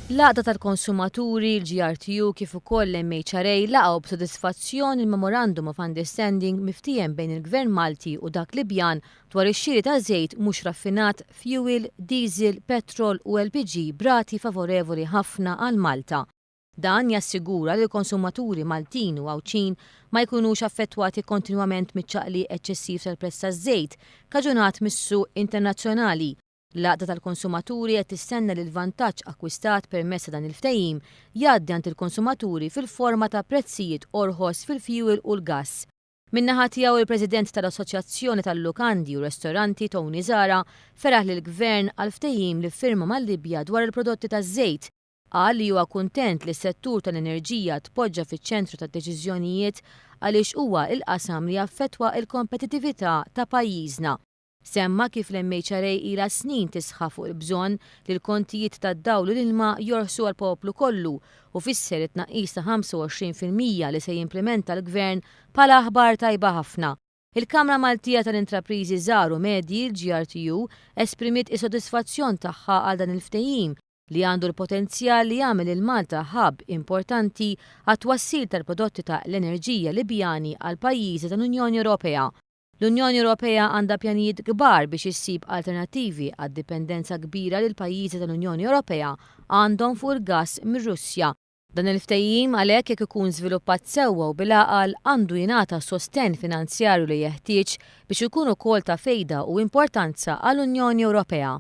L-Għaqda tal-Konsumaturi, l-GRTU kif ukoll l-MHRA laqgħu b'sodisfazzjon il-Memorandum of Understanding miftiehem bejn il-Gvern Malti u dak Libjan dwar ix-xiri ta' żejt mhux raffinat, fjuwil, diesel, petrol u LPG b'rati favorevoli ħafna għal Malta. Dan jassigura li l-konsumaturi Maltin u Għawdxin ma jkunux affettwati kontinwament miċ-ċaqliq eċċessiv tal-prezz taż-żejt kaġunat mis-suq internazzjonali. L-Għaqda tal-Konsumaturi qed tistenna li l-vantaġġ akkwistat permezz ta' dan il-ftehim jgħaddi għand il-konsumaturi fil-forma ta' prezzijiet orħos fil-fjuwil u l-gass. Min-naħa tiegħu il-President tal-Assoċjazzjoni tal-Lukandi u Restoranti Tony Zahra feraħ lill-Gvern għall-ftehim li ffirma mal-Libja dwar il-prodotti taż-żejt. Qal li huwa kuntent li s-settur tal-enerġija tpoġġa fiċ-ċentru tad-deċiżjonijiet għaliex huwa l-qasam li jaffettwa l-kompetittività ta' pajjiżna. Semma kif l-MHRA ilha snin tisħaq fuq il-bżonn li l-kontijiet tad-dawl u l-ilma jorħsu għall-poplu kollu u fisser it-tnaqqis ta' 25% li se jimplimenta l-Gvern bħala aħbar tajba ħafna. Il-Kamra Maltija tal-Intrapriżi Żgħar u Medji, l-GRTU, esprimiet is-sodisfazzjon tagħha għal dan il-ftehim li għandu l-potenzjal li jagħmel lil Malta hub importanti għat-twassil tal-prodotti ta' l-enerġija Libjani għall-pajjiżi tal-Unjoni Ewropea. L-Unjoni Ewropea għandha pjanijiet kbar biex issib alternattivi għad-dipendenza kbira li l-pajjiżi tal-Unjoni Ewropea għandhom fuq il-gass mir-Russja. Dan il-ftehim għalhekk jekk ikun żviluppat sewwa u bil-għaqal għandu jingħata s-sostenn finanzjarju li jeħtieġ biex ikun ukoll ta' fejda u importanza għall-Unjoni Ewropea.